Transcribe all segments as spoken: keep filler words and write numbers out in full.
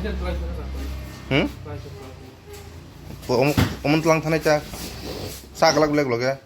Hmm? Omo, omo tlang thanai cha. Sa glak glak loge.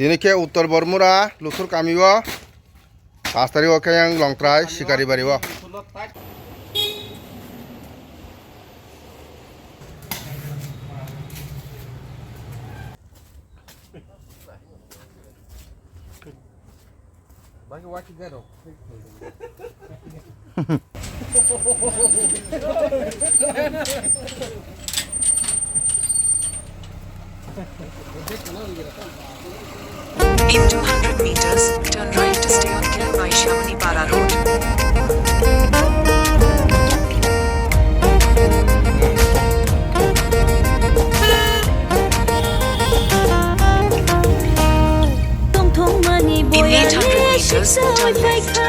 Tini khe Uttor Bormura, Luthur kami o, pash tarikh o khe yang Longtrai, Sikari bari o. In two hundred meters, turn right to stay on Kilonai Shamani Para Road. Tongthokmani In eight hundred meters, turn left.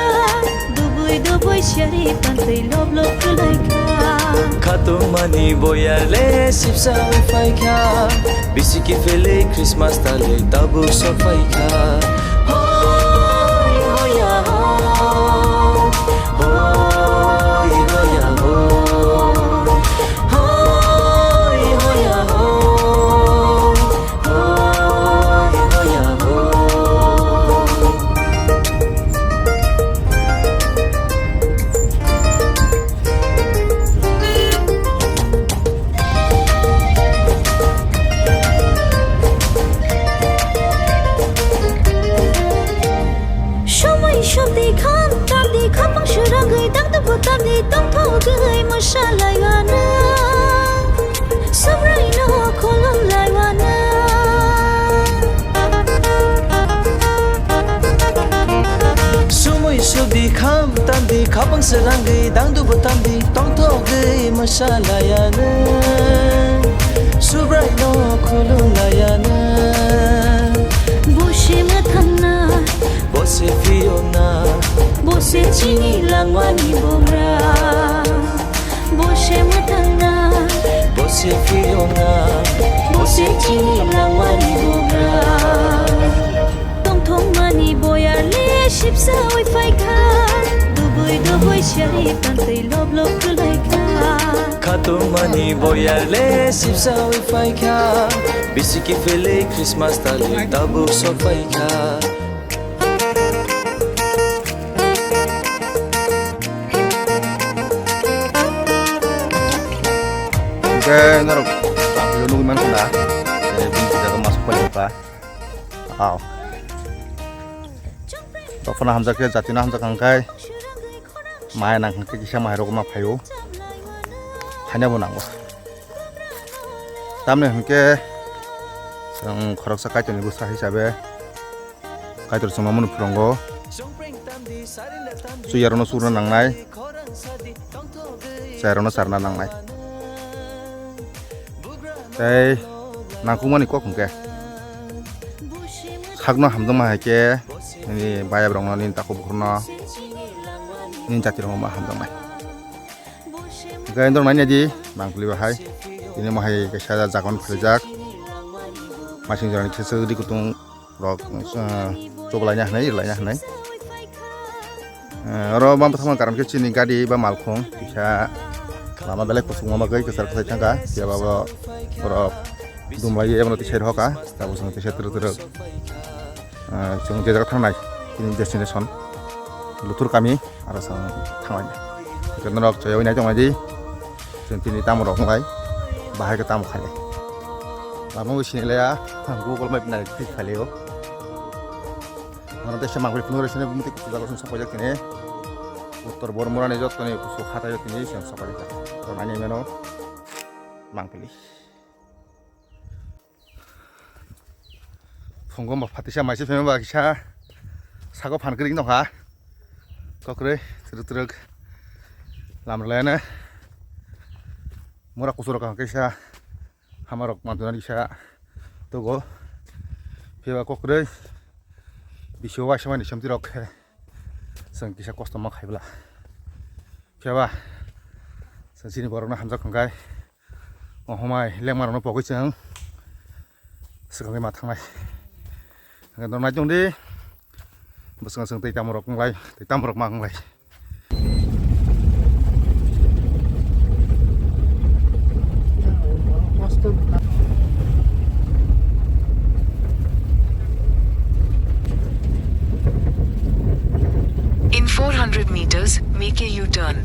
Dubui dubui sari pantwi lop lop kwlai kha. Khatungmani boyar le sipsa oi phai kha. Bisiki phele Christmas ta le tabuk sok phai kha. Hoi hoya ho. Hoi hoya ho. Hoi hoya ho. Somoi sopdi kham tamdi khapang srangwi tangtokbo tamdi tongthogwi mwsalaiwano. Subraino khulumlaiwano. Sumui sudi kham tamdi khapang srangwi dangdubo tamdi tongthogwi mwsalaiano. Subraino khulumlaiano. Bo se mwthangna. Bo se phiyokna. Bo se chini langmani bugra. Bo se mwthangna. Bo se phiyokna. Bo se chini langmani bugra. Tongthokmani boyar le sipsa oi phai kha. Dubui dubui sari pantwi lop lop kwlai kha. Khatungmani boyar le sipsa oi phai kha. Bisiki phele Christmas ta le tabuk sok phai kha. Hingke norok video nugui mankha na, eh, bini jaga masuk pai pa. Aw. Tokphano hamjak khe, jatino hamjak hwnkhai, maya nang hwnkhe kisa mairok ma phaio. Phaina bo nango. Tamni hwnkhe chwng khoroksa Kaitorni bwsa hisabe Kaitor chwngno mano phwrwngo. Chuyarokno churna nangnai, chayarokno charna nangnai. Tei nangkukmani kok hwnkhe sakno hamjakma hai khe nini bayabrokno, nini takhuk bukhukno, nini jatirokno ma hamjaknai. Hwnkhe norok naina di, nangkukli bahai. Tini mo hai kaisa jaga-o phaijak. Masing jorani khe chwk di kutung rok, eh, chok laina hwnwi, laina hwnwi. Eh, oro bam bwthakma karon khe chini gari ba malkhung kisa Lama belai kusung ma bagwi kwchar kwchai thangkha, phiya ba bo borok dumlaiwi ebono tisai rohorkha, tabuk chwng tisai twrwk twrwk, ah, chwng je jaga thangnai, chini destination Luthur kami, aro chwng thanglai. Hwnkhe norok chaywi nai tonglaidi, chwng tini tamo rok wnglai, bahai khe tamo khailai. Lama bo sinilaiya, Google Map nai click khailai o. Norok tei se mangpili phunuk rw sini bumtwi kuchuk jaga song sokpaijak tini. Uttor Bormorani jottoni kuchuk hatai o tini song sokpaijak. Norok nainai mano mangpili. Phungo ma phatisa maisi phema ba kisa sago phan kwrwi nokha. Kokrwi twrwk twrwk lam rwlaiyana. Mura kuchuk rok kisa. Hamarok mantonani kisa togo. Phiya ba kokrwi bisio waisa mani somti rok khe chwng kisa kosto ma khaibla. Phiya ba chwng chini borokno hamjak hwnkhe o homai lengma rokno pogwi chwng swkangwi ma thangnai. Hwnkhe norok nai tongdi bwskango chwng tei tamo rok wnglai tei tamo rok ma wnglai. In four hundred meters, make a U-turn.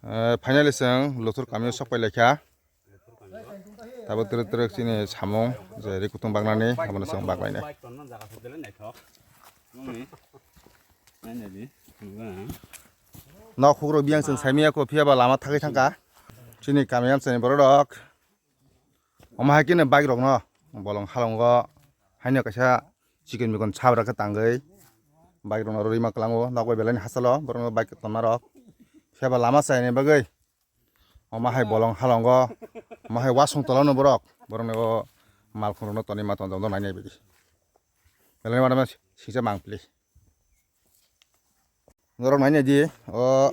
Eh, finally, chwng Luthur kamio sokpai laikha. Tabuk twrwk twrwk chini samung, je ri kutung baknani, abono chwng baklainai. Nok hukrok biyang chwng saimanya kho, phiya ba lama thagwi thangkha. Chini kami amchaini borok rok. Omo hai khe bike rokno bolong halongo haino kaisa chikon mikon sabra khe tangwi bike rokno rwrwi ma kwlango, nok bai belai ni hachalo borokno bike tonna rok. Phiya ba lama chaini bagwi omo hai bolong halongo, omo hai wasung tolano borok, borokni o malkhung rokno tonwi ma tong tong nainai bidi belai ma singcha mangpili. Norok nainai di, o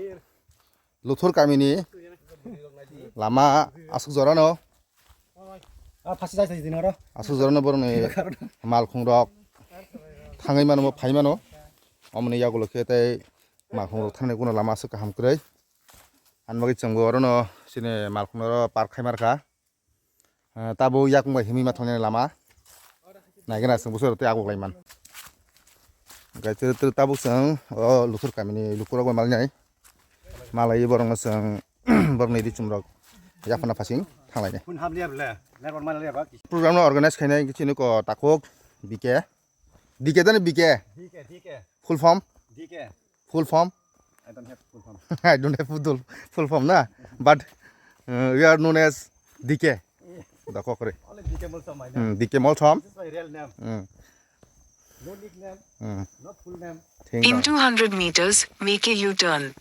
Luthur kamini lama aswk jorano. Ah, phasi jai sai dino ro. Aswk jorano borokni malkhung rok thangwi mano, phai mano. Omoni yagulo khe tei malkhung rok thangni kuno lama aswk kaham kwrwi. Ani bagwi chwngbo orono chini malkhung oro park khai markha. Ah, tabuk yakung bai himwi ma thangni lama. Naigena chwng bwswk tei aguklai man. Hwnkhe tei, tei tabuk chwng o Luthur kamini lukurok bai malnai. Malai borokno chwng borokni ri chumrok yaphana phasing thanglainai. Phun hap liya bole, lebar mal liya ba. Program no organize khainai chini ko takhuk B K. D K dani B K. D K, D K. Full form? D K. Full form? I don't have full form. I don't have full, full form na, but, uh, we are known as D K. Yeah. Da kokre. Only D K Molsom, I know. Hmm, D K Molsom. This is my real name. Hmm. No nickname, hmm, no full name. Thing in no. Two hundred meters, make a U-turn.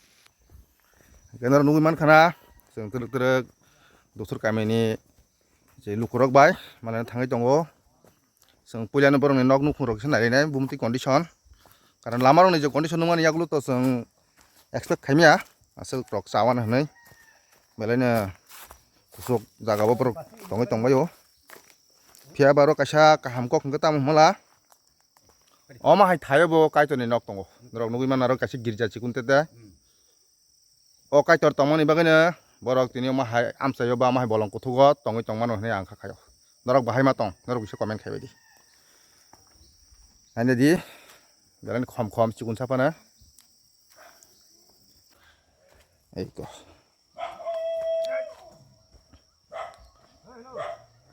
Kenaro nugui man khana, chwng twrwk twrwk Luthur kamini je lukurok bai, mane thangwi tongo. Chwng puilano borokni nok nukhung rok se nailainai bumtwi condition. Karon lama rokni je condition nukmani yagulo to chwng expect khaimya aswk rok chawan hwnwi. Belaino kuchuk jagao borok tongwi tongbaio. Phiya ba oro kaisa kaham kok hwnkhe tamo hwnla. Omo hai thaio bo Kaitorni nok tongo. Norok nugui mano aro kaisa girja chikon tete. O Kaitor tongmani bagwino borok tini omo hai amchaio ba omo hai bolong kuthugo tongwi tongmano hinwi ang kha khaio. Norok bahai ma tong, norok bisa comment khaibai di. Naina di, belai khom khom chikon saphano. Ei to.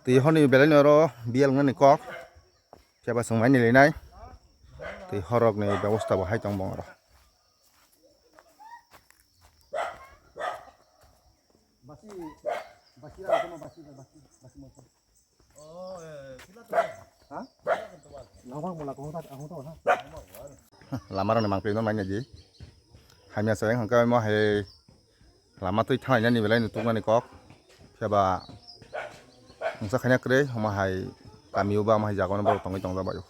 Twi horni belai ni oro biyal wngnani kok. Phiya ba chwng mai ni linai. Twi horrok ni bebosta bo hai tong bong oro. Lama rok ni mangpili no mai nai di. Hamya se hwnkhe omo hai lama twi thangnai nani belai no tuknani kok. Phiya ba mungsa khaina kwrwi omo hai kami o ba omo hai jaga o borok tongwi tongjabai o.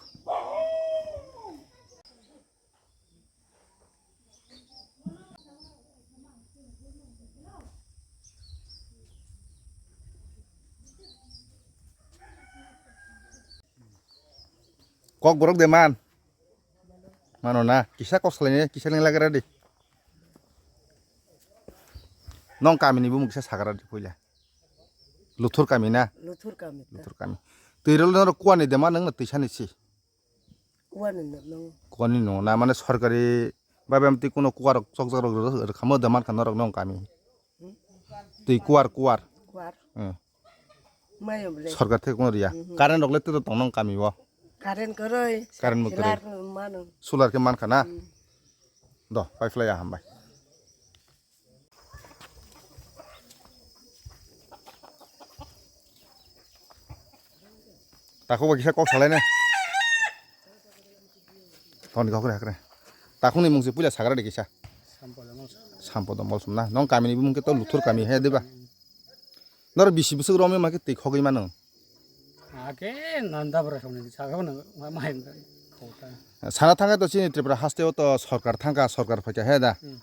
Kok borok de man. Mano na, kisa kok salai ne, kisa leng lagra di. Nong kami ni bumung kisa sagra di puila. Luthur kami na. Luthur kami ta. Luthur kami. Twi rol noro kuani de man nang na twi sani si. Kuani no nang. Kuani no na mane sorkari babe amti kuno kuarok chokjak rok rwkhamo de man kha norok nong kami. Twi kuar kuar. Kuar. Hmm. Mayo bole. Sorkar thek no riya. Mhm. Current rok le tei tong nong kami o. Current koroi. Current mo koroi. Solar mano. Solar ke man kha na. Hmm. Do, pai phlai ya hambai. Takhuk bai kisa kok salai ne. Thoni kok hakre. Takhuk ni mung se puila sagra de kisa. Sampodo Molsom. Sampodo Molsom na. Nong kami ni bumung ke to Luthur kami he diba. Nor bisi busuk rom ma ke twi khogwi mano. Ake nanda bra song ni sa ko na ma ma khota. Sana thangkha to chini Tripura haste o to sorkar thangkha, sorkar phaikha he da. Hmm.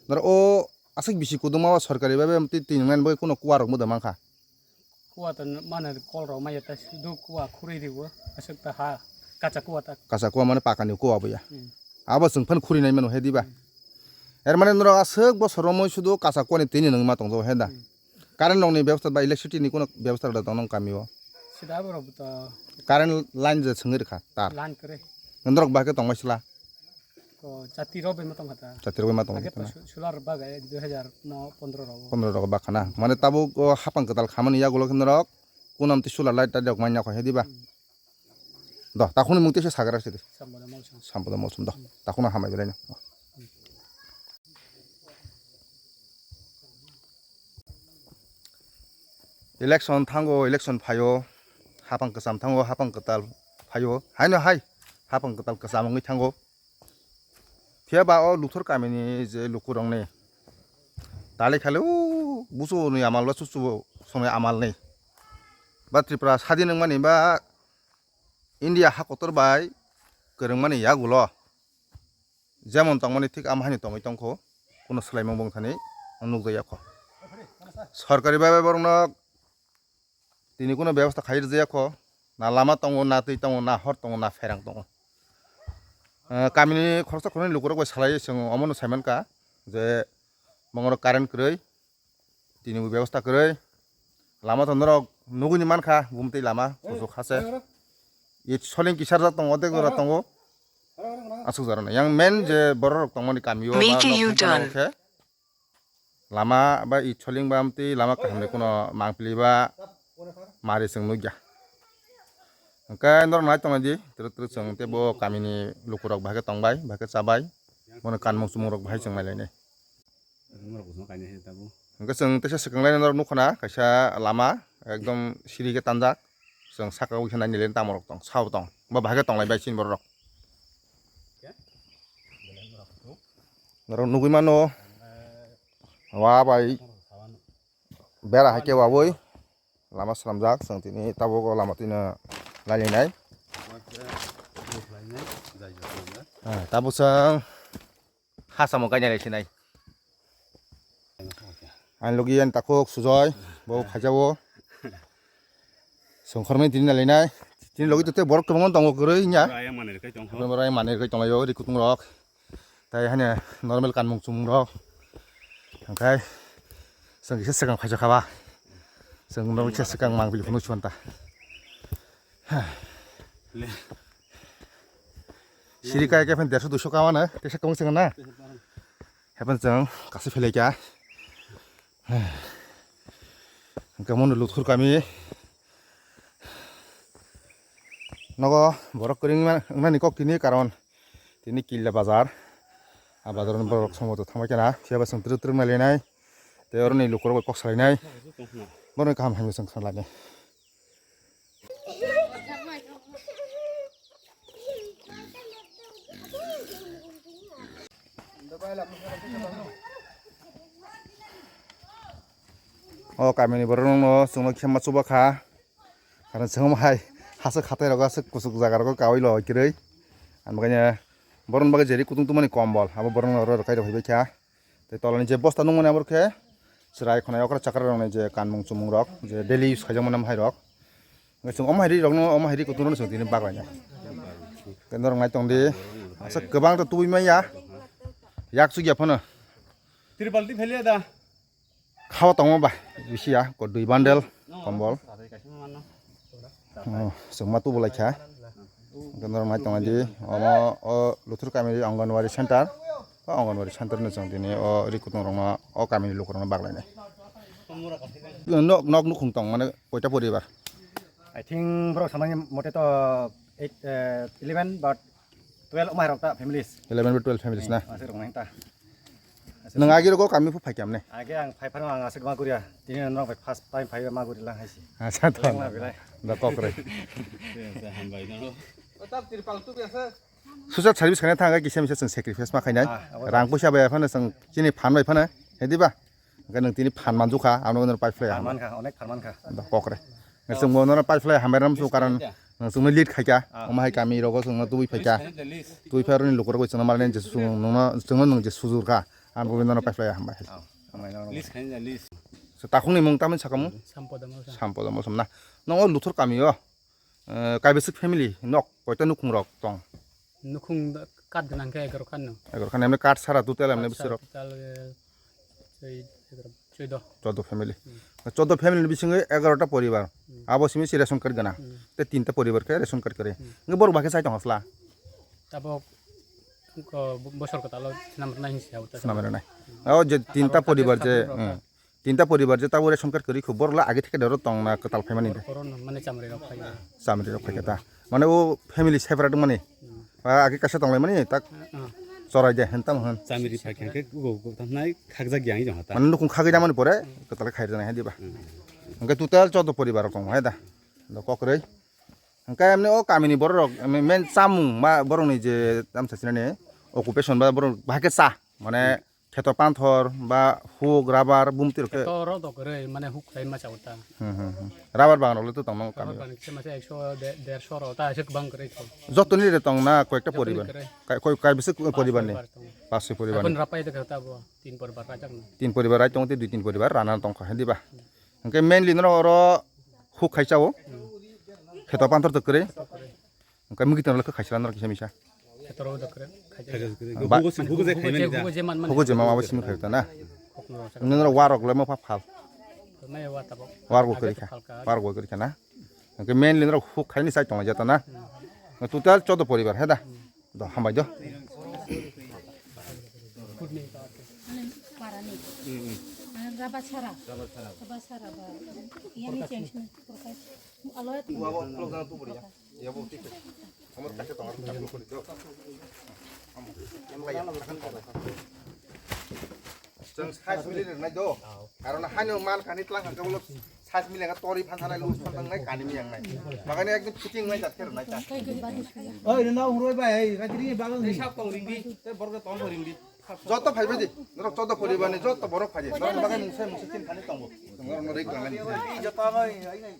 Nor o aswk bisi kuduma o sorkari babe twi twi nang nani bagwi kuno kuarok mo da mankha. Kuwa ta mane kol rok maya ta sudu kuwa khuri riwo aswk ta ha kacha kuwa ta. Kacha kuwa mane pakani kuwa bo ya. Hmm. Abo chwng phan khuri nai mano he diba. Hmm. Er mane norok aswk bosor romoi sudu kacha kuwa ni tini nang ma tong he da. Hmm. Current rok ni bebostha ba electricity ni kuno bebostha da tong nong kami o. Sida abo rok to. Current line je chwngwi rwkha tar. Line kre. Norok ba khe tong mai sla. Ko chati rok bai ma tong kha ta. Chati rok bai ma tong kha ta. Age to su-, solar bag ai dui hajar no pondro rok. Pondro rok bak khana. Mane tabuk o hapang kwtal khamani yagulo khe norok kunam ti solar light ta rok manya kho he diba. Hmm. Do, takhuni mung tisa sagra sidi. Samboda Molsom. Samboda Molsom do. Hmm. Takhuna hamai belai no. Hmm. Election thango, election phaio. Hapang kwcham thango, hapang kwtal phaio. Haino hai, hapang kwtal kwcham wngwi thango. Phiya ba o Luthor kamini je lukurokni tali khali o busu ni amal ba chuchu songnai amal ni ba Tripura sadin wngmani ba India ha kotor bai kwrwngmani yagulo jemon tongmani thik amo haino tongwi tongkho, kuno swlaimung bongthani nukjakya kho. Sorkari bai borokno tini kuno bebostha khai rwjakya kho, na lama tongo, na twi tongo, na hor tongo, na pherang tongo. Eh, kamini khoroksa khoroknwi lukurok bai salai chwng omono saimankha je bongorok current kwrwi, tini bo bebostha kwrwi. Lama to norok nugwi ni mankha, bumtwi lama kuchuk hase. It soling kisarjak tongo, odek jora tongo. Aswk jora no. Yang main je borok rok tongmani kami o, ba nok tongmani khe lama ba it soling ba amtwi lama kaham de kuno mangpili ba mari chwng nukya. Hwnkhe norok nai tongnaidi, twrwk twrwk chwng tei bo kamini lukurok bahai khe tongbai, bahai khe chabai. Bono kanmung chumung rok bahai chwng nailainai. Hwnkhe chwng teisa swkang laina norok nukha na kaisa lama ekdom siri khe tanjak. Chwng saka o khe naini le tamo rok tong, sao tong. Bo bahai khe tonglai bai chini borok rok. Norok nugwi mano. Wa bai bera hai khe wawi lama swnamjak, chwng tini tabuk o lama twi no lailinai. Ah, tabuk chwng ha samo kainai lai sinai. Ang logi yan takhuk Sujoy, bo khaijao. Songkhormani tini nalainai. Tini logi tete borok kwbangma tongo kwrwi nya. Borok yang manwi rwkhai tongkho. Borok yang manwi rwkhai tonglaio, ri kutung rok. Tai hanya normal kanmung chumung rok. Hwnkhe chwng kisa swkang phaijak khaba. Chwng no kisa swkang mangpili phunuk chuan ta. Le. Siri kai khe phan derso duiso kawa na, tesa kong chwng na. Hepan chwng kasi philai kya. Hwnkhe mono Luthor kami. Nogo borok kwrwngma wngnani kok tini karon tini Killa bazar. A bazar ni borok somboto thangbai khana phiya ba chwng twrwk twrwk nailainai. Tei oroni lukurok bai kok salainai. Borokni kaham hamya chwng khna lainai. O kamini borok no chwngno khe ma chuba kha. Karon chwng hai hasa khatai rogo aswk kuchuk jaga rogo kaui lo kirui. Ang bagwi borok bagwi jeri kutung tungmani kombol abo borok no oro rwkhai rw phaibai kha. Tei tolani je bosta nungmani abo khe chwrai khwnai okra chakra rokni je kanmung chumung rok je daily use khaijakmani hai rok. Chwng omo hai ri rokno omo hai ri kutung rokno chwng tini bak lainai. Norok nai tong di. Asa kwbang to tubui maya. Yak chuk ya phano. Tripal ti pheliya da. Khawa tongma ba bisi ya ko dui bundle kombol. Oh, chwngma tubu lai kha. Norok nai tong di. Omo o Luthur Kamiri Anganwadi Center. O Anganwadi Center no chwng tini o ri kutung rokno o kamini lukurokno baglainai. Nok nok nukhung tong mane koita poribar. I think borok samani mote to eight, eh, eleven but twelve omai rok ta families. Eleven to twelve families na. Aswk rok nang ta. Nwng agi rogo kami phu phaikam ne? Age ang phai phano ang aswk ma guria. Tini norok bai first time phai ma guri lang haisi. Acha to. Lang ma bilai. Da kok re. Hambai no. Social service khaina thang kisa misa chwng sacrifice ma khainai. Ah, abo rang puisa bai phano chwng chini phan bai phano. Hedi ba? Hwnkhe nwng tini phan manjukha, ano nwng pipe phlai. Phan mankha, onek phan mankha. Da kok re. Nwng chwngbo nono pipe phlai hambai ram su karon nwng chwngno lead khaikha. Ah. Omo hai kami rogo chwngno tubui phaikha. List khaina da list. Tubui phai roni lukurok chwngno malen je su nwngno chwngno nwng je sujurkha. Ang bo nono pipe phlai hambai. Ah, hambai nono. List khaina da list. So takhungni mung tamni sakamu? Sampoda Molsom. Sampoda Molsom na. Nongo Luthur kami o. Eh, kaibesik family nok koita nukhung rok tong? Nukhung da-, kat gwnang khe egaroh khan no. Egaroh khan emne kat sara total emne bwswk rok? Total, eh, choi-, egaroh, choido. Choido family. Hmm. Choido family ni bisingo egaroh ta poribar. Hmm. Abo simi si ration card gwnang. Hmm. Te tinta poribar khe ration card kwrwi. Hmm. Nge borok bakhe chai tong hasla? Tabok ko bosor ko talo swnam rwnai hinsi habo ta. Swnam rwnai. Hmm. O je tinta poribar je, hmm. Tinta poribar je tabuk ration card kwrwi kho, borok le age theke doro tong na kwtal phaimani de. Borok no mane chamri rok phai. Chamri rok phai khe ta. Mane o family separate mani. Hmm. Ba age kaisa tong lai mani tak. Hmm. Chorai de hen tam hen. Chamri phai khe ugo ugo tam nai khakjak yang jong hata. Mane nukhung khagwi da mani pore kwtal khai rwnai hai diba. Hmm. Hwnkhe total chodo poribar rok tong hai da. Do kok rwi. Hwnkhe emne o kamini borok rok emne main chamung ma borok ni je tamsa sinani occupation ba borok bahai khe cha mane. Kheto panthor ba huk, rubber, bumti rok khe. Kheto rok dok kwrwi, mane huk khlai ma chao ta. Hmm, hmm, hmm. Rubber bagan rok le to tong nang kami. Rubber bagan kisa masa ekso, de-, derso rok ta aswk bang kwrwi kho. Jotoni de tong na koyekta poribar. Jotoni kwrwi. Kai, koi, kai bisik poribar ni. Pas poribar tong. Pas poribar ni. Rapai de khe ta bo tin poribar rajak na. Tin poribar rai tong te dui tin poribar rana tong kha diba. Hwnkhe mainly no oro huk khai chao. Hmm. Kheto panthor to kwrwi. Kheto kwrwi. Hwnkhe mui kitan rok khe khaisra norok kisa misa. Kheto rok dokre, khaisra. Ba- Hugo si-, hugo je khaimani da. Hugo je man mani. Hugo je mama bo simi khairta na. Kokno rok. Nung rok warok le mo pha phal. Mai wa tabok. Warok kwrwi kha. Phal ka. Warok kwrwi kha na. Hwnkhe mainly norok huk khaini sai tong jata na. Hmm. Total chodo poribar he da. Hmm. Do hambai do. Parani. Hmm, hmm. Rabasara. Rabasara. Rabasara ba. Yani change ni prokai. Aloe. Wa bo, close down tu boriya. Ya bo, tik. Amar kaise tong, tong, tong, tong. Am, am lai, am kan tong. Chwng size mili rwnai do. Karon haino mal kani tlang kha, kebo size mili kha tori phan thanai, lus phan thanai, kani miyang nai. Makani ekdom fitting nai jat khe rwnai ta. Oi, rwnai huroi bai, ei, rajini bagal ni. Sap tong ringdi. Te borok tong ringdi. Joto phai bai di. Norok joto poribar ni joto borok phai di. Norok bagai mungsa mungsa chin thani tongo. Norok no rek langai. Joto bai, ai nai.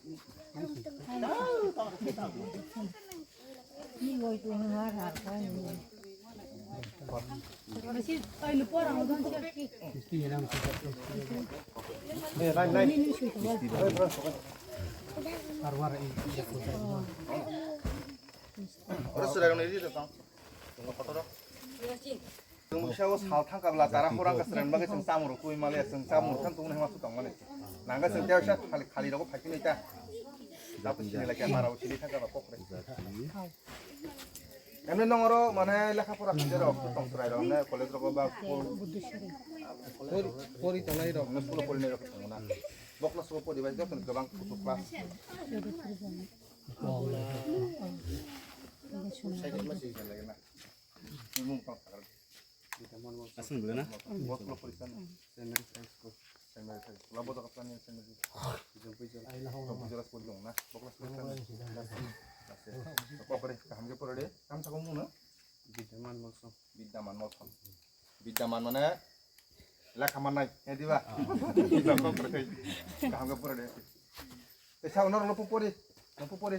Oro chwrai rok nai ri tong. Tong kotor. Chwng mungsa o sal thang kabla tara horang ka chwrai bagwi chwng chamung rok twi male chwng chamung rok thang tong hema su tong mani. Nangga chwng tei sa khali khali rok phai phini ta. Dapu sini lai kya mara o sini thang kaba kok re. Emne nong oro mane lekha pora khinde rok tong chwrai rok ne college rok ba school. Pori, pori tongnai rok. Ne school pori nai rok tong na. Bokla so pori bai jok gabang kutu class. Aswng bwle na? Bokla pori san. Saint Mary's High School. Saint Mary's High School. Abo jaga plan ni Saint Mary's. Jompuijala. Jompuijala school dong na. Bokla school san. Kokore kaham ke pore de. Kam sa ko muna. Bidyaman Molsom. Bidyaman Molsom. Bidyaman mane lekha mannai, he diba? Bidyaman kokore. Kaham ke pore de. Te sa norok no pupori, no pupori.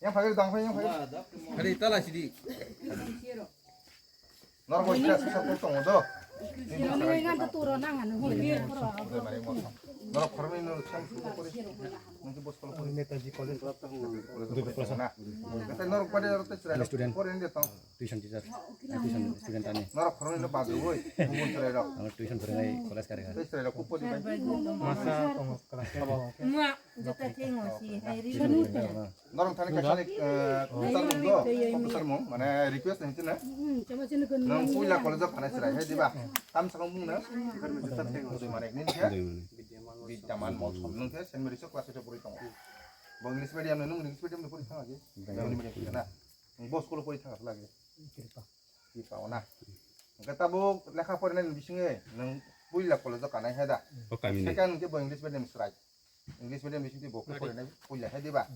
Yang phagir dang phai, yang phagir. Hari tala sidi. Norok bo sida sisa pur tongo do. Yang ngan to turo nang anu hoi. Doi mari mo. Norok khoroknwi no sam suko pori. Nungki bos kolo pori. Netaji College. College pori na. Kata norok pada norok te chwrai. Student. Pori nde tong. Tuition teacher. Tuition student ani. Norok khoroknwi no badu woi. Bubun chwrai rok. Ang tuition pori nai college kare. Te chwrai rok kupo di bai. Masa tongo class. Mwa jota thengo si hai ri. Norok thani kaisa ni, eh, professor mung do, professor mung, mane request ni hiti na. Nang puila college o phanai chwrai hai diba? Tam sakang mung na. Dui mane ni khe. Bidyaman Molsom nung khe Saint Mary's o class eight o pori tongo. Bo English medium ni, nung English medium ni pori thang agi. Bengali medium ni na. Nung bo school o pori thang lagi. Kripa o na. Hingke tabuk lekha porinai ni bisingo nung puila college o kanai hai da. O kami ni. Second hingke bo English medium chwrai. English medium bising twi bo khe porinai puila hai diba?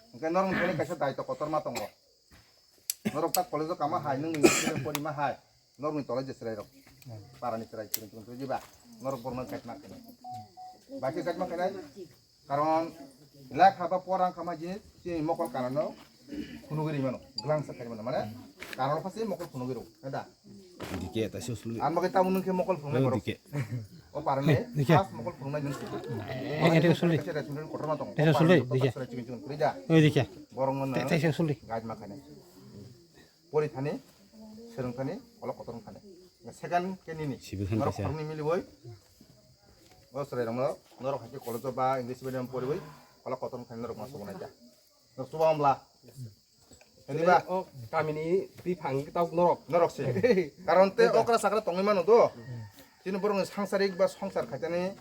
Hingke norok thani kaisa daitw kotorma tongo. Norok ta college o kama hai, nung English medium porima hai. Norok ni tole je chwrai rok. Para ni chwrai chwrai chwrai diba? Norok borok no guide ma khainai. Bai khe guide ma khainai. Karon lekha ba pora wngkha ma jinis chini mokol kanano phunugwi rimano, glangsa khaimano, mane kanano phasi mokol phunugwi rw, heda? Dike ta se sulu. Ang bagwi tabuk nung khe mokol phunuknai borok. Dike. O parani dike. First mokol phunuknai nung. Eh, eh, sulu. Kaisa restaurant kotorma tongo. Kaisa sulu, dike. Chikon chikon khwlai da. Oi dike. Borok no. Te, te se sulu. Guide ma khainai. Pori thani, serwng thani, kolok kotor wng thani. Second khe nini. Sibu thani norok kaisa. Khoroknwi miliwi. O chwrai rok no, norok hai khe college o ba English medium poriwi, kolok kotor wng thani norok ma subo nai kha. Norok subo wng bla. Hedi ba? O kamini bifang tok norok. Norok se. Karon te okra sakra tongwi mano do. Chini borok ni sangsarik ba songsar khaitani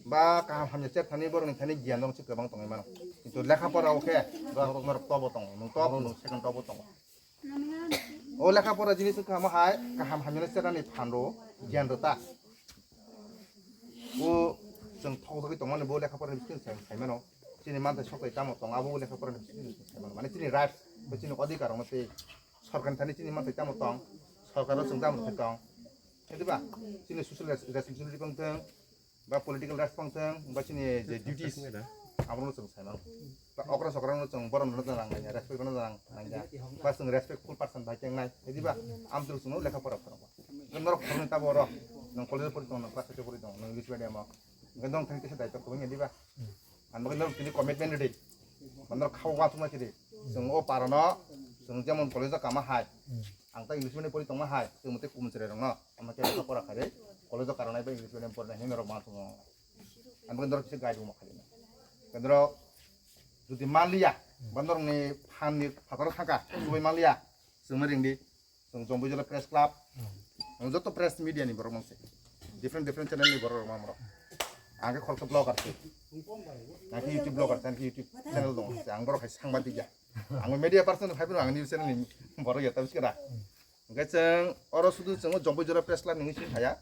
ba kaham hamya cher thani borok ni thani giyan norok se kwbang tongwi mano. Kintu lekha pora o khe norok, norok tobo tongo, nung tobo, nung second tobo tongo. O lekha pora jinis wngkha omo hai kaham hamya no cherani phan rw, giyan rw ta. O chwng thok thokgwi tongmani bo lekha pora ni bising sai, sai mano. Chini manthai soklai tamo tong, abo lekha pora ni bising sai mano. Mane chini rights, bo chini odhikar rok no tei sorkar ni thani chini manthai tamo tong, sorkar no chwng tamo khai tong. Hedi ba? Chini social res-, responsibility pang thwng, ba political rights pang thwng, ba chini je duties, abo no chwng sai mano. Ba okra sokra no chwng borom no rang nai, respect no rang nai. Ba chwng respectful person bai keng nai. Hedi ba? Am tu chwng lekha pora pora. Norok khoroknwi tabo oro. Nwng college pori tong, nwng class eight pori tong, nwng English medium o. Nwng dong thani kisa daitw kwbangya diba? Ang bagwi norok tini commitment rwdi. Norok khao uansukma sidi. Chwng o parano, chwng jemon college o kama hai. Ang ta English medium pori tongma hai. Chwng mwtwi kumun chwrai rokno. Ama khe lekha pora kharwi. College o karonai bai English medium porinai hinwi norok uansukma. Ang bagwi norok kisa guide wngma kharwi. Norok jodi manliya, ba norokni phan ni phataro thangkha, subui manliya. Chwngno ringdi. Chwng Jompuijala Press Club. Ang joto press media ni borok mangse. Different, different channel ni borok rok mamrok. Ang khe kholkha blogger se. Ang khe YouTube blogger se, ang khe YouTube channel dong se. Ang borok hai sangbadik ya. Ang media person phai phano ang news channel ni borok ya, tabiskada. Hingke chwng oro sudu chwng Jompuijala Press Club ni simi phaya.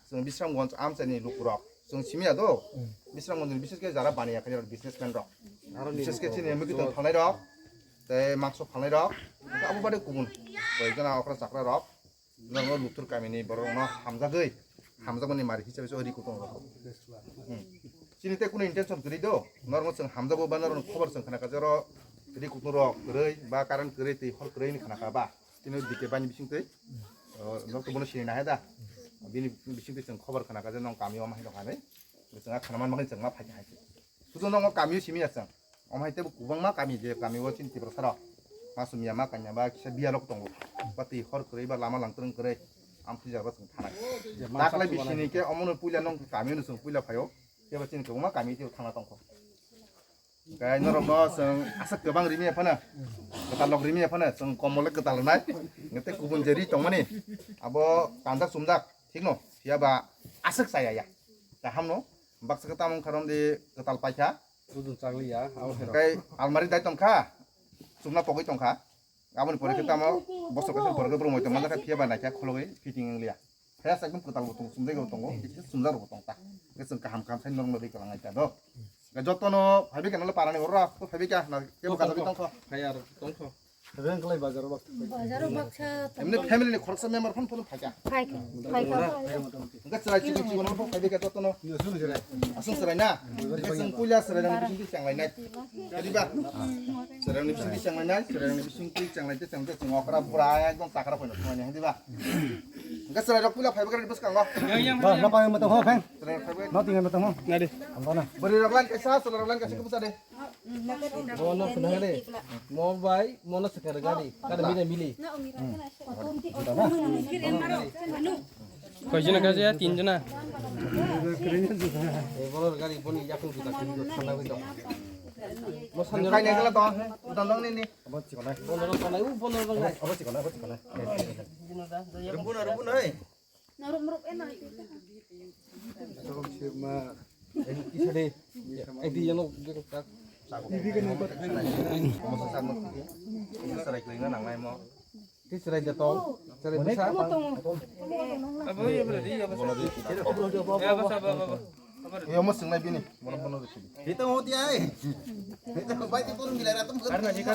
Chwng Bisramganj amchaini lukurok. Chwng simi ya do. Bisramganj ni bises khe jara baniya khe businessman rok. Bises khe chini mukitwng thangnai rok. Tei mangso phalnai rok, abo bade kubun koi jana okra chakra rok, norokno Luktur kamini borok rokno hamjagwi, hamjakmani mari hisabe se ri kutung rok. Hmm. Chini tei kunu intention kwrwi do, norokno chwng hamjago ba norokno khobor chwng khna kha je oro ri kutung rok kwrwi ba current kwrwi twi hor kwrwi ni khna kha ba, chini dike bani bising twi, oh, norok to bono sini nahai da, bini bising twi chwng khobor khna kha je nong kami o ma hai rok hanwi, chwng a khna man bagwi chwng ma phai kha hai. Sudu nongo kami o simi ya chwng. Omo hai tebo kwbangma kami je kami o chini Tiprasa rok. Ma sumya ma kanya ba kisa biya rok tongo. Ba twi hor kwrwi ba lama langtwrwng kwrwi. Am puja ba chwng thanai. Daklai bisini khe omo no puila nong kami o no chwng puila phaio. Tebo chini kwbangma kami tebo thangna tongkho. Gai norok no chwng aswk kwbang rimi ya phano. Kwtal lok rimi ya phano chwng komol le kwtal rwnai. Ngete kubun je ri tongmani. Abo kanjak sumjak thik no. Phiya ba aswk chaya ya. Kaham no. Baksa khe tamo wngkha romdi kwtal paikha. Budung chakliya, abo hai rok. Kai almari dai tongkha. Chumna pogwi tongkha. Aboni pore khe tamo bosor kaisa borok borok moi tongma khe phiya ba naikha khulogwi fitting wngliya. Fresh ekdom kwtal bo tongo, chumjak bo tongo, kisa chumjak rok bo tong ta. Khe chwng kaham kaham sai norok no ri kalang ai ta do. Jotono phaibi khe nalo parani oro to phaibi kha na kebo kajabi tongkho. Phai ar tongkho. Reng klai bazar o bak. Bazar o baksa. Emne family ni khoroksa member phone phone phaikha. Phaikha. Phaikha. Hwnkhe chwrai chwrai chwrai no phone phaibai kha jotono. Aswk chwrai na. Hwnkhe chwng puila chwrai rang bising twi chang lai nai. Diba? Chwrai rang bising twi chang lai nai. Chwrai rang bising twi chang lai tei chang tei chwng okra bura ekdom takra phone phone nai diba? Hwnkhe chwrai rok puila phaibai kha bwskango. Ba, na pa ma tong ho pheng. Chwrai rok phaibai. Na ting ma tong ho. Na de. Ang na. Bwrwi rok lan kaisa, chwrai rok lan kaisa khe bwsa de. Bono khna de. Mo bai, mono swkar gari. Kada mili mili. Koi jona kaje ya, tin jona. E bono gari boni yakung juta khna bai to. Mo sanjora kai ne gala to. Utan dong ni ni. Abo chikon nai. Bono rok tonai, u bono rok tonai. Abo chikon nai, abo chikon nai. Rubun, rubun oi. Norok morok eno. Sokong sirma. Isa de. Edi yang lo. Ibi kan ikut. Serai kling na nang nai mo. Ti serai de tong. Serai besa. Abo ya berarti ya basa. Ya basa basa. Yo mo singnai bini. Mo mo no. Itu mau tiai. Itu baik itu orang gila ratum. Karena jika.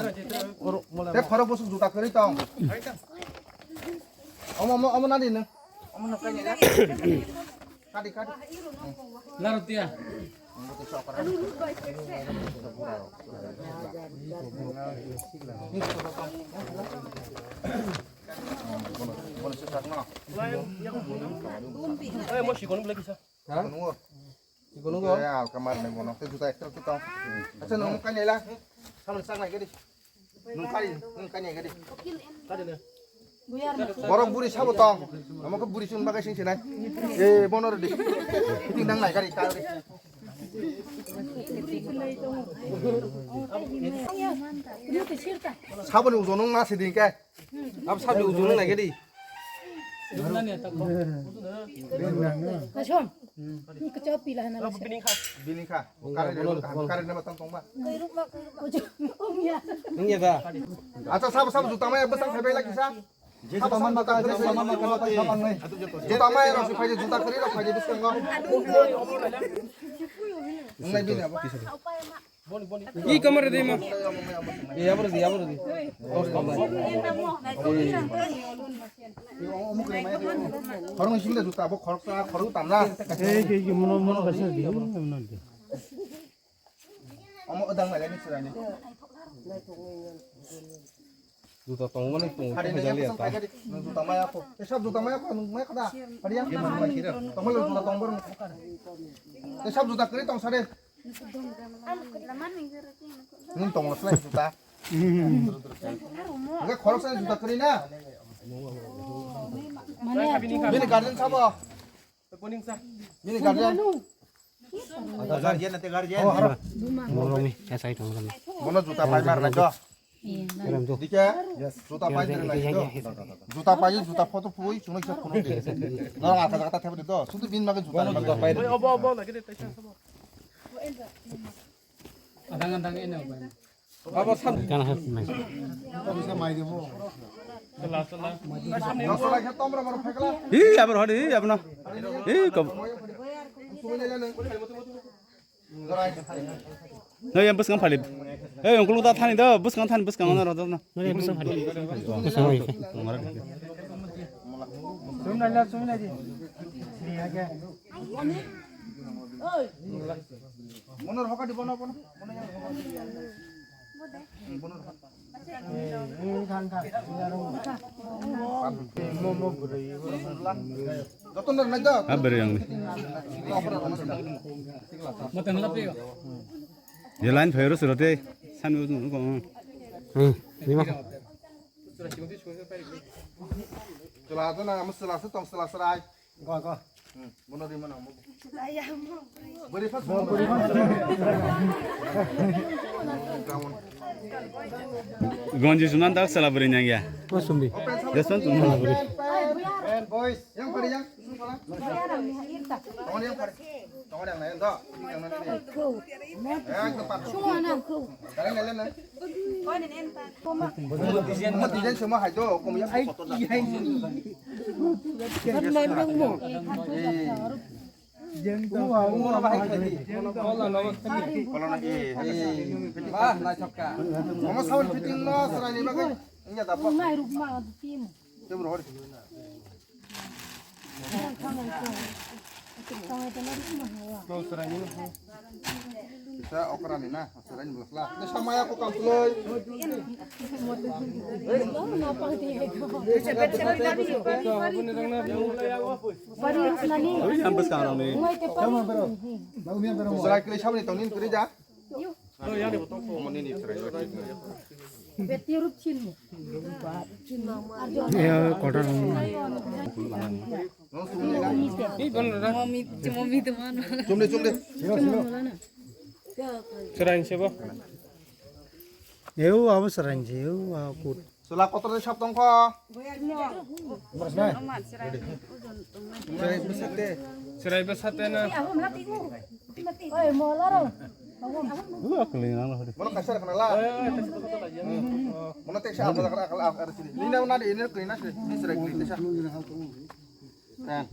Te khorok bosok juta kari tong. Omo, omo, omo nadi nung? Omo nung kanya na? Kadi, kadi. Laro tia. Bono, bono se sak no. Eh, mo sikon bela kisa. Ha? Bono. Chikon go. Eh, alka mar nai bono. Te juta ektra tu tong. Acha nung kai nela. Samon sak nai gadi. Nung kai, nung kai nai gadi. Borok buri sabo tong. Amo ko buri chun bagai sing sinai. Eh, bono redi. Ting dang nai gadi ta. Sabo ni ujon nung na siding kai. Abo sabni uju nung naikhe di. Kasom. Kachop pila hana. Bini kha. Kare nama tang tongba. Nungya da. Acha sabo sabo juta mai bwsang phaibai la kisa. Sabo sabo juta mai. Juta mai rok phai juta kari rok phai bwskango. Nungnai bini abo. Ki kamar de ma. Ye abro di, abro di. Khoroknwi simi da juta bo khoroksa khorok tamna. Ei ke ke mono mono kaisa di, mono di. Omo odang nai ni sirani. Juta tongmani tong. Hari ni jali yang ata. Juta maya ko. Esap juta maya ko nung maya kada. Hari yang. Tongmani juta tongmani. Esap juta kiri tong sare. Nung tong laslai juta. Oke, khorok sai juta kiri na. Bini guardian sabo. Bini guardian. Guardian ate guardian. Moromi, ya sai tong kan. Bono juta pai mar na jo. Dike, juta pai mar na jo. Juta pai, juta photo pui, chunuk sa kono de. Na ata kata thebe do. Sudu bin mage juta pai. Obo obo lagi de taisa sabo. Adang adang eno bai. Abo sam. Kana hak mai. Hi, abar hadi, hi, abna. Hi, kob. No, yang bus kan phalip. Eh, yang kulu ta thani do, bus kan thani, bus kan mana rada na. No, yang bus kan phalip. Bus kan phalip. Monor hoka di bono, bono. Bono yang hoka. Bono hoka. Joton na nai da. Ah, beri yang ni. Ye line fire surote. San. Hmm, lima. Sela tu na, amo sela se tong sela serai. Go, go. Hmm, bono ri mana mo. Bori pas mo. Gonji sunan dak sela bori nyang ya. Ko sumbi. Jason tu mana bori. Boys, yang pari yang. Tong yang pari. Tong yang lain do. Yang tempat. Semua anak. Sekarang lain lain. Mo design sama hai do, kom ya. Ai, ai. Kan main nang mo. Eh. Mama sabun fitting no, serai ni bagai. Ini ada apa? Coba rohor. Bisa okra ni na, okra ni belas lah. Ini sama ya aku kamploy. Ini sampai sekarang nih. Serai kiri sama nih, tongin kiri ja. Ya, kotor. Chumle, chumle. Serai sebo. Eu, abo serai se, eu, abo kut. Sula kotor de sab tongkho. Serai bwsate na. Oi, mola ro. Bono kaisa rwkha na la. Bono teksa apa jaga akal akal sini. Ini na na de ini kena sih. Ini serai kena sih. Pen.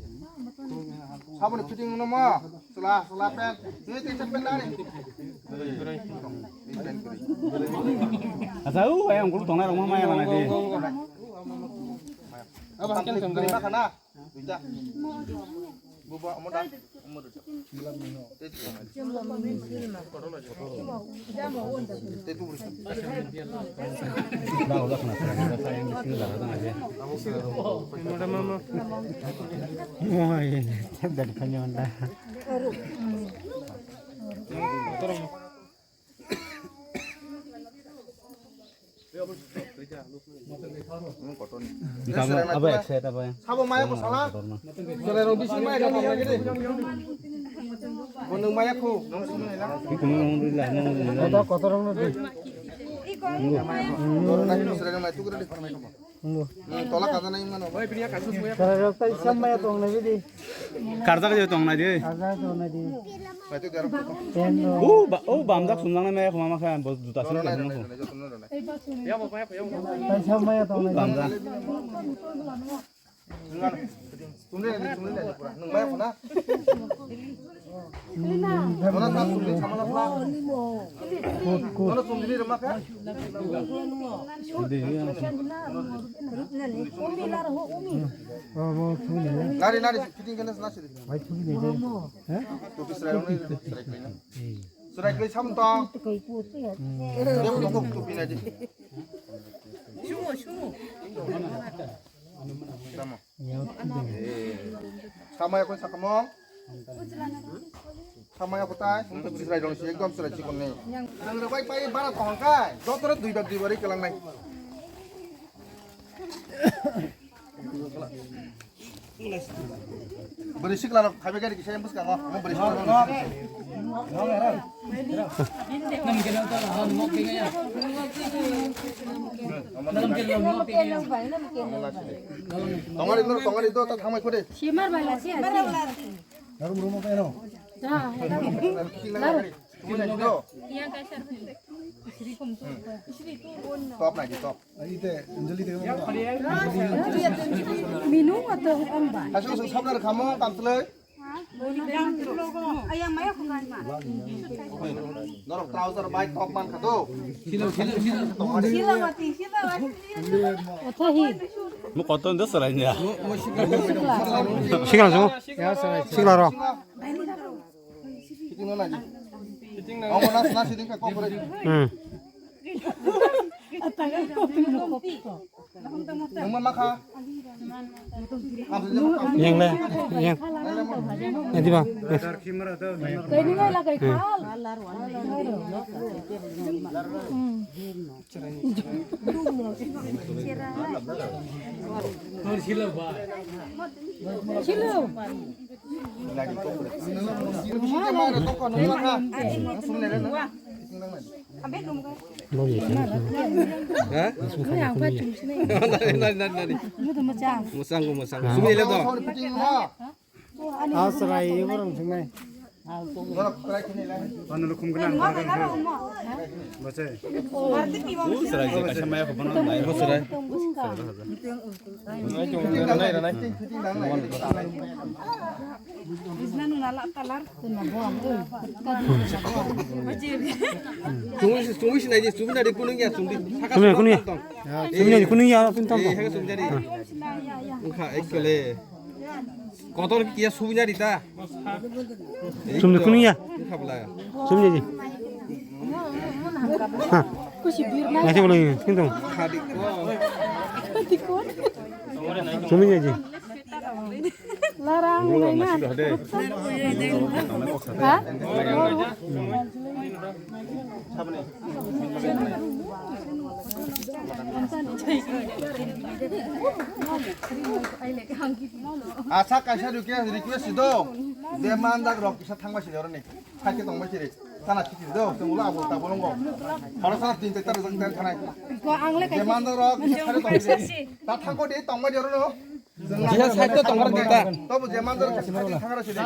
Sabun fitting no mo. Sula sula pen. Ini teksa pen na ni. Asa u ayang gulu tongnai rok ma maya mana de. Apa hakan tongnai? Duita. Buba, omo da. Omo duita. Te tu. Te tu beri. Mama. Wah, ini dari kanyang dah. Abo excited abo yang. Sabo maya ko sala. Sala rong bisi maya ko lagi de. Bonung maya ko. Kotor kotor rong de. Sala rong maya tu kira de. Nunggu. Hmm, tola kaja nai mano. Sara rok tai sam maya tong nai di. Karjak je tong nai di. Karjak tong nai di. Bai tu garap. Pen do. O ba, o bamjak sumjak nai maya khoma ma kha, bo juta sin nai, nai, nai, nai, nai. Tai sam maya tong nai di. Bamjak. Tumle, tumle, pura. Nung maya khona. Mana tak tumle sama lah. Mana tumle rumah kan? Lari, lari, fitting kena sana sih. Topi serai ni, serai kena. Serai kena sama tong. Dia pun topi aja. Sama. Sama ya kau sakamo. Sama ya kau tai, untuk serai dong sih, ekdom serai cikon nih. Yang bai bai bara tong kai, dokter dui bar dui bar kelang nai. Beri sikla rok, khabe gari kisah yang bus kang, oh, beri sikla rok. Tongari dulu, tongari dulu, tak thamai kode. Simar bala si asi. Larum rumo kaino. Top lagi, top. Ite, Anjali de. Minu atau omba. Asal asal sablar kamu, tangtulai. Ayam maya kukan ma. Norok trouser bai top man kado. Silawati, silawati. Otahi. Mo koton dos sarai ya. Sikla jo. Sikla ro. Fitting na naji. Fitting na. Amo nas nas fitting ka kokore. Hmm. Nungma makha. Yang le, yang. Nanti bang. Kaini ngai lagai khal. Hmm. Silo. Nari, nari, nari. Musang, musang. Sumile to. Asrai, ibu orang sungai. Ano lukum gwnang, gwnang, gwnang. Bachai. Bachai. Chungwi, chungwi sinai di, chungwi nai di, kunung ya, chungwi. Kunung ya, kunung ya. Tong. Chungwi nai di, kunung ya, pin tong. Eh, haka chungwi nai di. Wngkha, actually. Kotor kiya subina rita. Sumni kuning ya? Kabla. Sumni ji. Ha. Nasi bolong ini, kintu. Khadi ko. Sumni ji. Larang, mulai na. Ha? Asa kaisa request, request do. Je manjak rok kisa thangbai sini oroni. Saite tongbai sini. Sana kiti do. Tong ulo abo ta bolongo. Horo sana tin te tar jang tan thanai. Je manjak rok kisa thangbai sini. Ta thangko de tongbai joro no. Jina side to tongbar di ta. Tobo je manjak kisa thangara sini.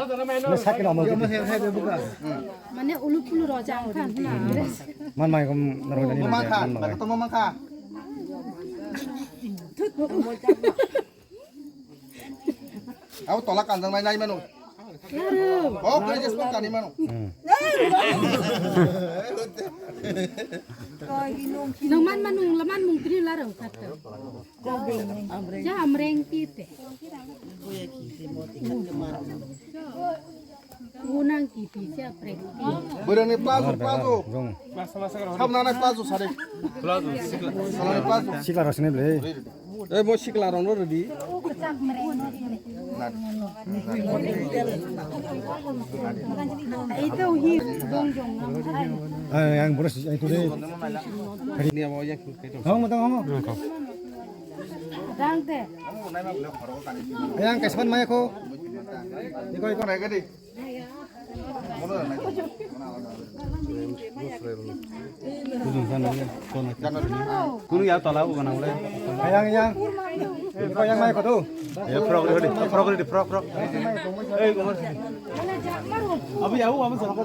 Mane ulu pulu roja ang khan na. Man mai kom rojani. Mangkha, to mangkha. Abo tola kanjang nai nai mano. Oh, kaya jesmo kani mano. Nang man manung laman mung tri larang kata. Ja amreng ti te. Unang kiti siya prek. Boroni plazo, plazo. Sabna na plazo sare. Plazo, sikla. Salani plazo. Sikla rosne ble. Eh, bo sikla rong ro di. Itu hi dong dong. Ay, yang boros ay tu de. Ni abo yang. Hong matang hong. Dang te. Ayang kaisman maya ko. Iko iko. Kunu ya tola ko na ule. Ayang ayang. Iko ayang maya ko tu. Ya frog ready, frog ready, frog frog. Eh, gomor. Abi ya, abi sana ko.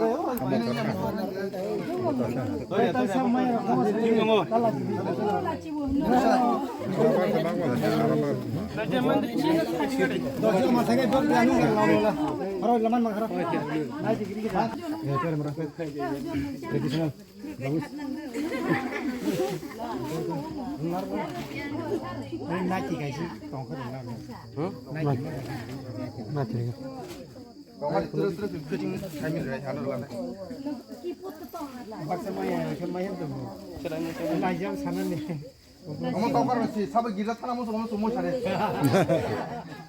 Omo tokar si, sabo girja thana musu, omo sumui sare.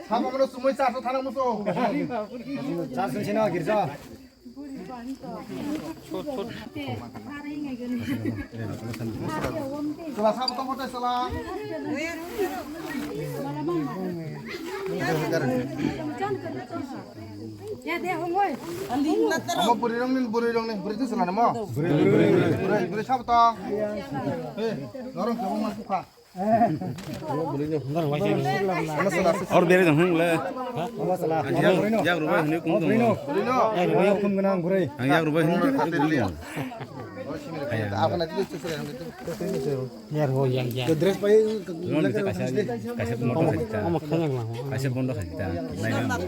Sabo omo sumui charso thana musu. Charso sino girja. Sala sabo tokar sala. Ya de hongoi. Omo buri rong ni, buri rong ni, buri tu sala namo. Buri, buri, buri. Buri, buri sabo tong. Eh, norong kebo man kukha. Or beri dong hung le. Yak rubai hini kum dong. Yak rubai kum gwnang gurui. Ang yak rubai hini kum dong. Apa nanti tu sala nanti tu. Yar ho yang yang. Dress pai. Kaisa, kaisa bondo khaita. Kaisa bondo khaita. Nai nang.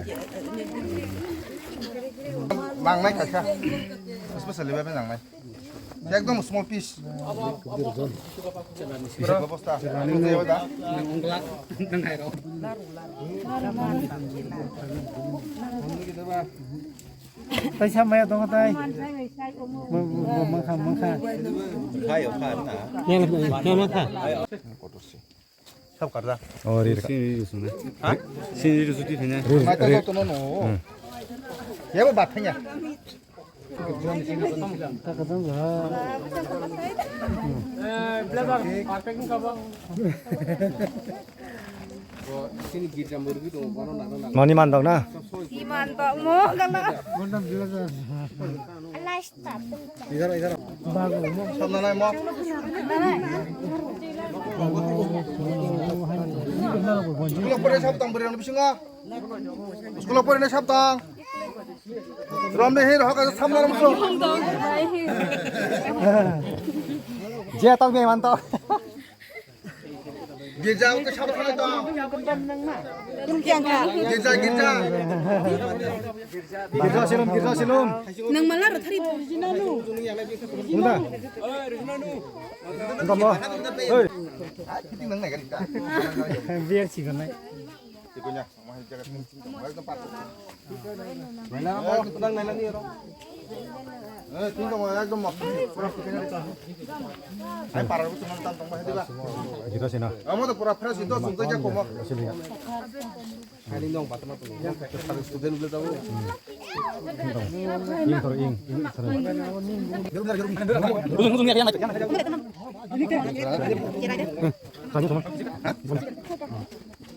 Nangnai kaisa. Special level nangnai. Ekdom small piece. Bebostha. Kaisa maya tongo tai. Bo, bo, bo, mangkha, mangkha. Khayo, kha na. Yang, yang mangkha. Sab karda. Oh, ri, ri. Sini ri sunu. Ha? Sini ri suti thanya. Ri, ri. Yabo bat thanya. Mani man dong na? Iman dong mo gala. Last stop. Idhar, idhar. Sab nanai mo. School pore sab tong bwrwi rok ni bisingo. School pore sab tong. Romni hi rohok samna romso. Je tong be man to. Girja ke sab khana to. Girja, girja. Girja silum, girja silum. Nang malar thari. Unda. Unda mo. Oi. Biar sih kan. Kita sih nah. Amo to pura fresh itu suntai jago mo. Student bela tahu. Ing thor ing, ing thor.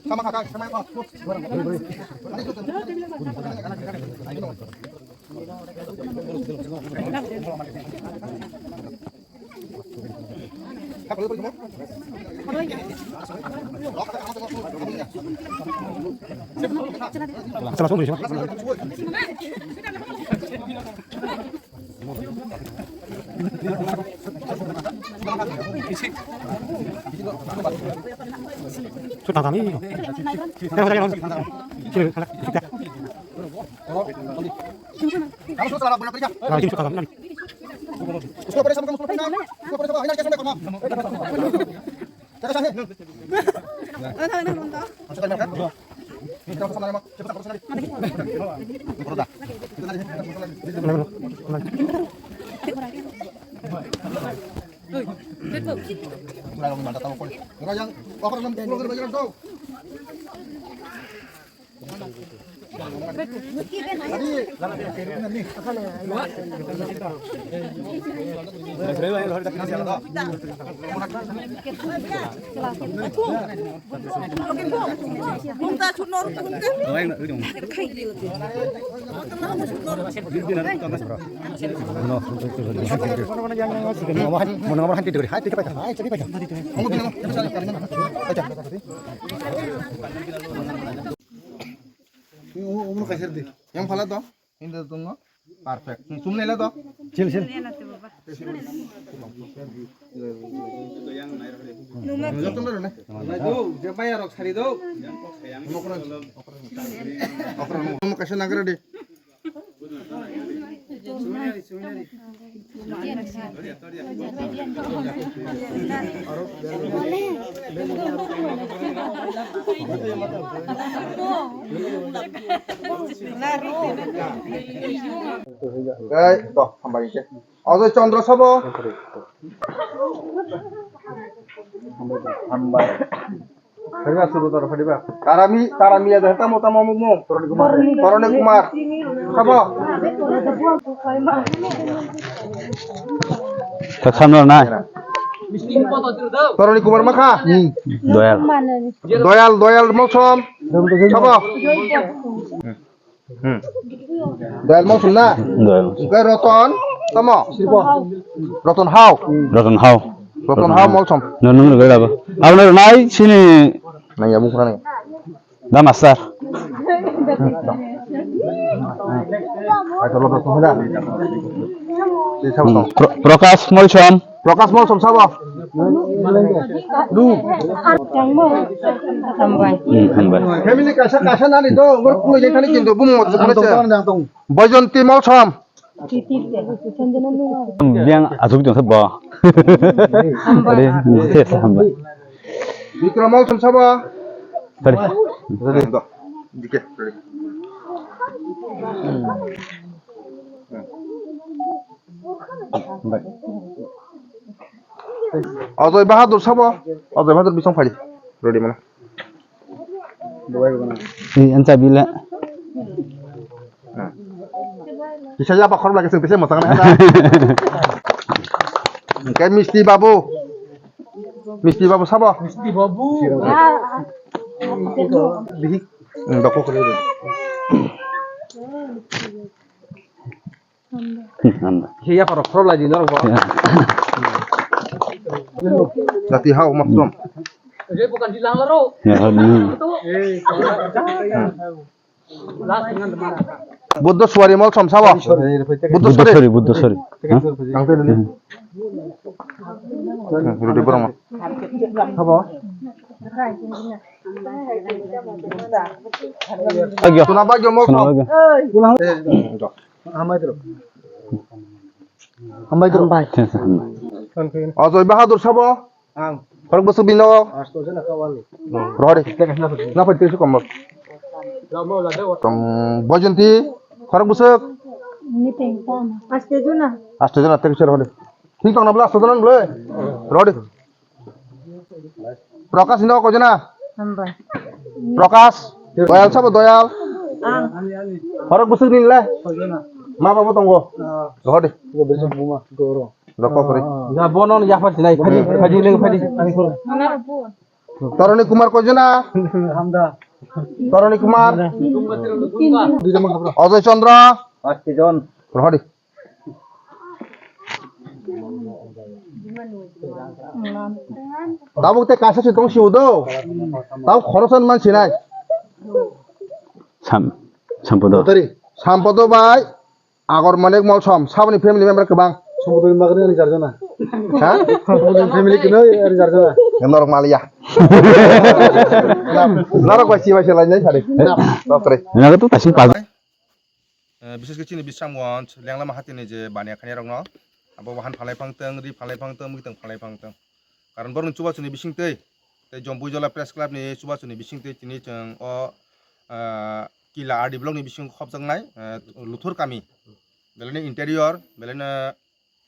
Sama kakak, sama kakak. Yang phala to? Hindi to no? Perfect. Sum nila to? Chill, chill. Joto na rone. Nai do, je bai arok sari do. Okra, okra, okra, kaisa nagara de. Ei, to, hambai khe. Ojoy Chandra sabo. Hambai. Phariba suru tor phariba. Tarami, tarami ya tamo tamo mo. Toroni Kumar. Toroni Kumar. Sabo. Tak samno na. Toroni Kumar makha. Doyal. Doyal, Doyal Mosom. Sabo. Hmm. Doyal Molsom na? Doyal. Oke, Roton, tamo? Roton Hao. Roton Hao. Roton Hao Molsom. No, no, no, no, no. Abo no nai sini. Nai, abo kurang. Da master. Ayo, lo, lo, lo, lo. Hmm. Pro-, Prakash Molsom. Prakash Molsom sabo. Hambai. Hmm, hambai. Family kaisa, kaisa nani do, ngor kulo jai thani kintu bumung mo tong, tong. Bojonti Molsom. Yang asuk jong sabo. Hambai. Are, yes, hambai. Bikram Molsom sabo. Tadi. Do. Dike. Ojoy Bahadur sabo? Ojoy Bahadur bisong phai. Rodi mana? Ni ancha bila. Bisa ya, apa khorok lagi sing bisa masang na. Kayak Misti Babu. Misti Babu sabo? Misti Babu. Bihik. Hmm, doko kore. Handa. Hiya paro khorok lai di norok bo. Dati hao makdom. Ini bukan di langgar, oh. Ya, hao ni. Eh, Buddha suari mol som sabo. Buddha Buddha suari. Sori, Buddha sori. Ha? Rudi borong. Sabo. Agyo. Suna bagyo mol Suna som. Bagyo. Hambai dro. Hambai dro. Hambai. Ajoy Bahadur sabo. Ang. Khorok bwswk bini nogo? Asto jona kawal. Rohori. Na phai teisu kombol. Tom Bojonti. Khorok bwswk? Asto jona. Asto jona teisu rohori. Thik tong na bla asto jona bla. Rohori. Prakash ni nogo koi jona? Hambai. Prakash. Doyal sabo Doyal. Ang. Khorok bwswk nini le? Ma babo tongo. Rohori. Goro. Rokok kori. Ya bono ya pati nai, pati, pati leng pati. Toroni Kumar koi jona? Hamda. Toroni Kumar. Ojoy Chandra. Pasti jon. Rohori. Tabuk te kasa si tong si udo. Tabuk khorosan man sinai. Sam, sampodo. Sampodo bai. Agor Manik Molsom, saboni family member kwbang. Sumudri magni ani jarjana. Ha? Sumudri family kino ani jarjana. Norok maliya. Norok bai chibai se lainai sari. Bakre. Naga tu tasing pas. Eh, bises khe chini Bisramganj, Lenglama hatini je baniya khani rokno. Abo wahan phalai phang tong, ri phalai phang tong, mwitang phalai phang tong. Karon borokni chubachuni bisingtwi, tei Jompuijola Press Club ni chubachuni bisingtwi tini chwng o, ah, Kila R D block ni bisingo khopjaknai, ah, Luthor kami. Belai no interior, belai no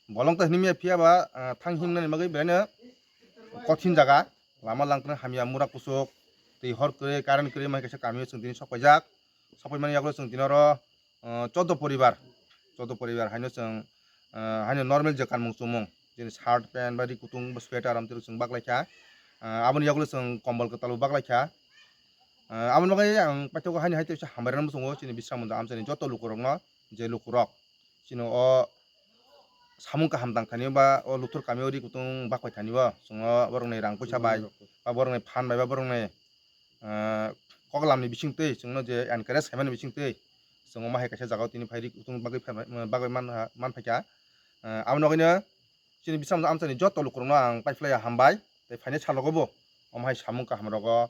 bolong ta hinwi maya phiya ba, ah, thang himnani bagwi belai no kothin jaga. Lama langkhe hamya, mura kuchuk, twi hor kwrwi, current kwrwi, mai kaisa kami o chwng tini sok paijak. Sok paimani yagulo chwng tini oro, ah, chaudo poribar, chaudo poribar haino chwng, ah, haino normal je kanmung chumung, jeni shirt, pant, ba ri kutung, ba sweater, amtwi rok chwng baklaikha. Ah, aboni yagulo chwng kombol kwtal bo baklaikha. Ah, aboni bagwi ang paithago haino hai teisa hambai rwna muchungo chini Bisramganj amchaini joto lukurokno, je lukurok chini o samung kaham tang thani ba o Luthor kami o ri kutung baklai thani bo chwngno borokni rang puisa bai, ba borokni phan bai, ba borokni ah, koklamni bisingtwi chwngno je encourage khaimani bisingtwi chwng omo hai kaisa jagao tini phai ri kutung bagwi phai, bagwi man, man phaikha. Ah, aboni bagwino chini Bisramganj amchaini joto lukurokno ang paiphlaiya hambai, tei phainai salogo bo omo hai samung kaham rogo,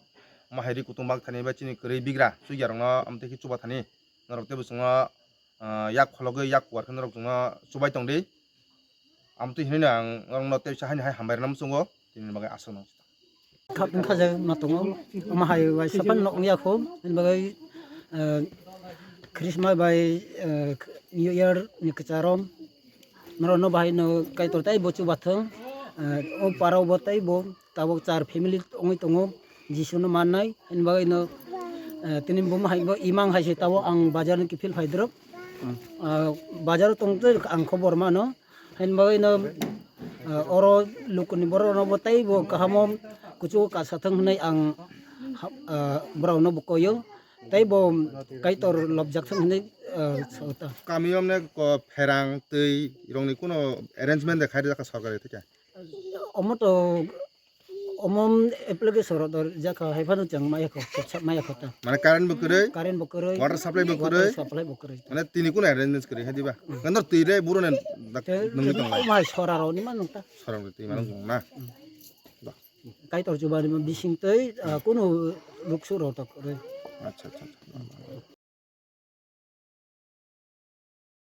omo hai ri kutung bak thani ba chini kwrwi bigra chuya rokno amtwi khe chuba thani norok teibo chwngno, ah, yak khologwi yak kuar khe norok chwngno chubai tongdi. Amtwi hinwi ang norokno teisa haino hai hambai rwna muchungo, tini bagwi aswk nang. Kha-, wngkha je ma tongo, omo hai bai sapan nok wngya kho, hwnwi bagwi, eh, Christmas bai, eh, New Year ni kwcharo norokno bahai no Kaitor tei bo chubathwng, eh, o parao bo tei bo tabuk char family wngwi tongo, Jisu no mannai, hwnwi bagwi no, eh, tini bo hai bo imang hai se tabuk ang bazar ni kiphil phai drop, ah, bazar o tong twi ang khobor mano. Hain bagwi no, ah, oro lukuni borok rokno bo tei bo kahamo kuchugo kasa thang hwnwi ang ha-, ah, borok no bo koyo. Tei bo Kaitor lobjak thang hwnwi, ah, sao ta. Kami omne ko pherang twi rokni kuno arrangement de khairi jakha sorkari theke? Omo to Omo application rok dor jakha hai phano chwng maya kho, khopsa maya kho ta. Mane current bo kwrwi, current bo kwrwi, water supply bo water kwrwi, supply bo kwrwi. Mane tini kuno arrangements kwrwi hai diba? Nandor twi re buro ne dak Tei nungwi tong lai. Omo hai sora rok ni mano ta. Sora rok twi mano tong na. Ba. Kaitor chuba ni bising tei, ah, kuno luksu rok ta kwrwi. Acha, acha, acha.